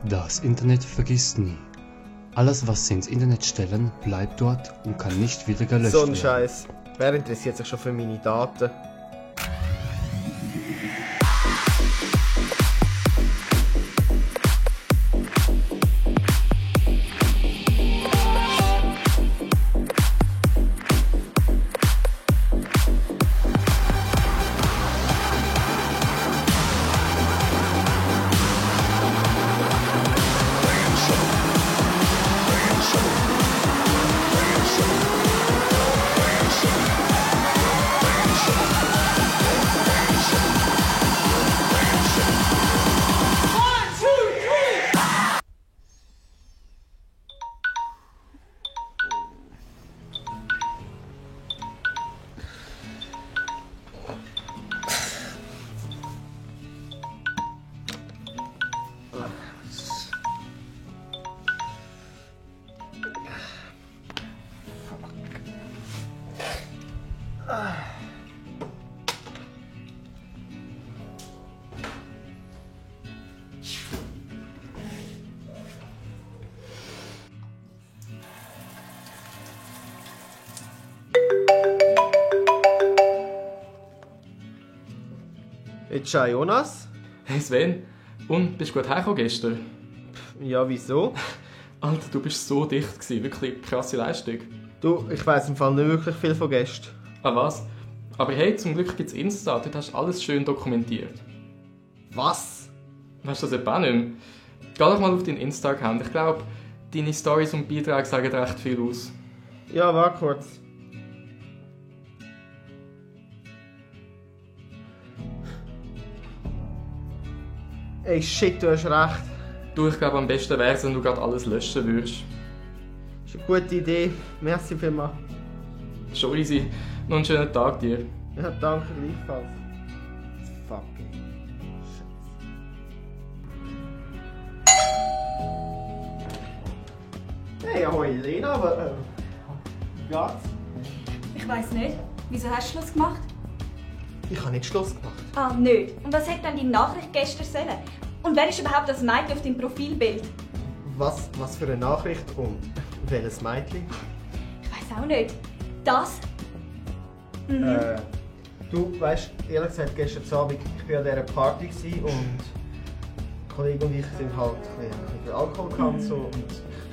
Das Internet vergisst nie. Alles, was sie ins Internet stellen, bleibt dort und kann nicht wieder gelöscht So ein werden. Scheiß. Wer interessiert sich schon für meine Daten? Jetzt schon Jonas? Hey Sven, und bist du gut heimgekommen gestern? Ja, wieso? Alter, du bist so dicht gewesen, wirklich krasse Leistung. Du, ich weiss im Fall nicht wirklich viel von gestern. Ah was? Aber hey, zum Glück gibt's Insta, dort hast du alles schön dokumentiert. Was? Weißt du das etwa auch nicht mehr? Geh doch mal auf deinen Insta-Account, ich glaube, deine Stories und Beiträge sagen recht viel aus. Ja, warte kurz. Ey, shit, du hast recht. Du, ich glaube, am besten wäre es, wenn du gerade alles löschen würdest. Das ist eine gute Idee. Merci vielmals. Schon easy. Noch einen schönen Tag dir. Ja, danke gleichfalls. Fuck it. Scheiße. Hey, ahoi Lena, aber wie geht's? Ich weiss nicht. Wieso hast du Schluss gemacht? Ich habe nicht Schluss gemacht. Ah, nicht. Und was hat denn die Nachricht gestern sollen? Und wer ist überhaupt das Mädchen auf deinem Profilbild? Was für eine Nachricht und welches Mädchen? Ich weiss auch nicht. Das? Du weißt, ehrlich gesagt, gestern Abend, ich war an dieser Party und ein Kollege und ich sind halt ein bisschen Alkohol gehabt und so. Und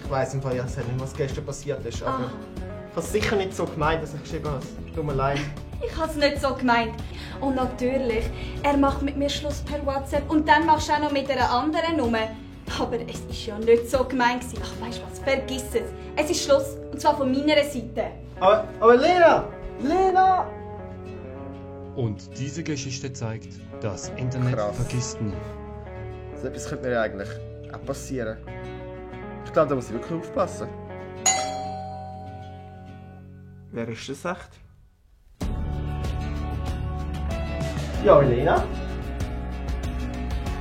ich weiss im Fall ja nicht, was gestern passiert ist. Aber ich habe es sicher nicht so gemeint, dass ich geschrieben habe. Es tut mir leid. Ich habe es nicht so gemeint. Und natürlich, er macht mit mir Schluss per WhatsApp und dann machst du auch noch mit einer anderen Nummer. Aber es war ja nicht so gemeint. Ach, weißt du was, vergiss es. Es ist Schluss, und zwar von meiner Seite. Aber Lena! Lena! Und diese Geschichte zeigt, das Internet Krass. vergisst nie. So etwas könnte mir ja eigentlich auch passieren. Ich glaube, da muss ich wirklich aufpassen. Wer ist das echt? Ja, Lena?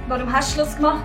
Warum hast du Schluss gemacht?